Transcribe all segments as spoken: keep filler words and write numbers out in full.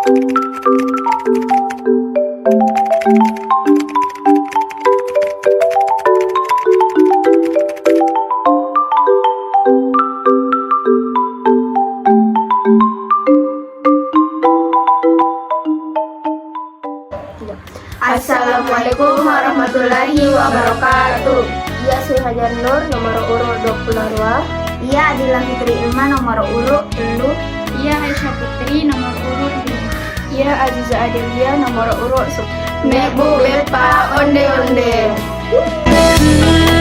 Assalamualaikum warahmatullahi wabarakatuh. Iya, Suhajar Nur, nomor urut dua puluh dua. Iya, Adila Fitri Ilma, nomor urut tellu. Iya, Aisyah Putri, nomor urut lima. Iya, Aziza Adelia, nomor urut sepuluh. Mebbu beppa onde-onde.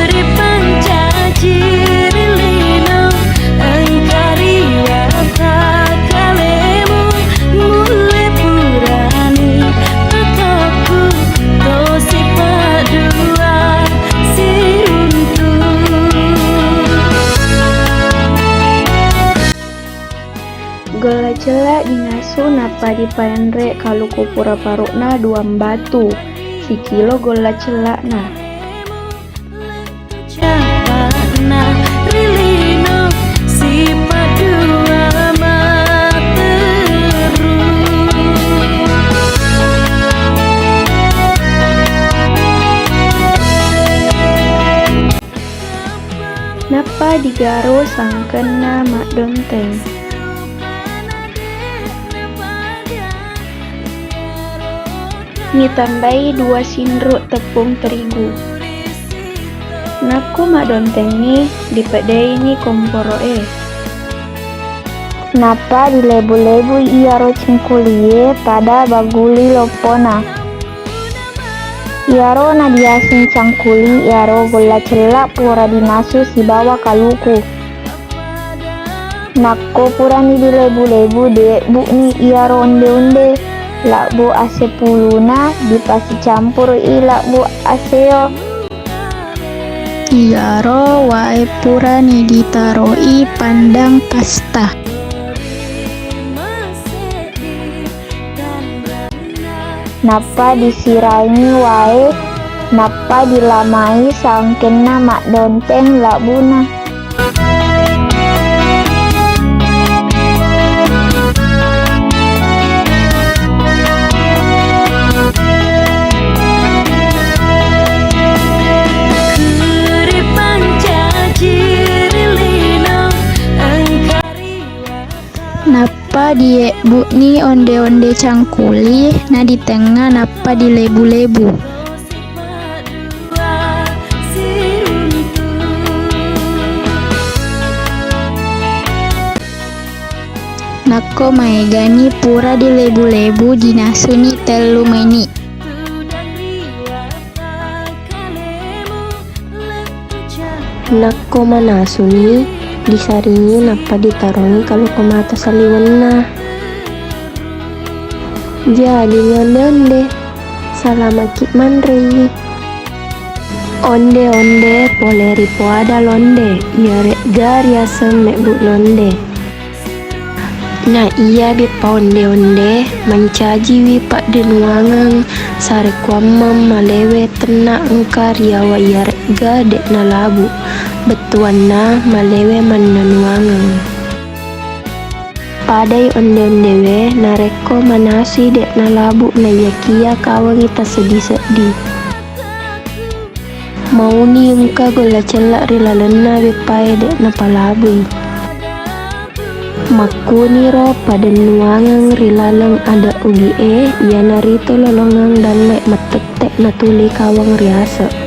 Ri pancaji ri lino, engka ri watakkalemu, mulle purani tatoku, tosi paddua siruntu. Golla cella dinasu nappa dipaenre kaluku pura paru'na duang batu, sikilo golla cella'na. Capa'na ri lino sipaddua matteru. Nappa digaro sangkenna maddonteng. Nitambai dua sinru tepung terigu. Nakko maddontengngi, dipedaini komporo'e. Nappa dilebu-lebui iyaro cangkulie pada baguli loppona. Iyaro nadiaseng cangkuli iyaro golla cella pura dinasu sibawa kaluku. Nakko purani dilebu-lebu, diebbu'ni iyaro onde-onde, labbu ase puluna dipasicampuru'i labbu aseo. Iyaro wae purani ditaroi pandang pasta. Nappa disirangi wae, nappa dilamai sangkenna maddonteng labbuna. Nappa diebbu'ni onde-onde cangkuli, naditengnga nappa dilebu-lebu. Nakko maegani pura dilebu-lebu, dinasuni tellu meni. Nakko manasuni, disaringi nappa ditarongi kaluku mata saliwenna. Jadi ni onde-onde, salamaki manrei. Onde-onde pole ripoada londe, iyare'ga riaseng mebbu londe. Na iya beppa onde-onde mancajiwi paddenuangeng sarekkuammeng malewe tenna engka riawa iyare'ga de'na labu, bettuanna malewe mannanuangeng. Padai onde-ondewe narekko manasui de'na labu naiyakiya kawengngi taseddi-seddi. Mauni engka golla cella ri lalenna beppae de' napalabui. Makkuniro padennuangeng ri laleng ade' Ugie, iyanaritu lolongeng dalle' mattette' natuli kaweng riase'.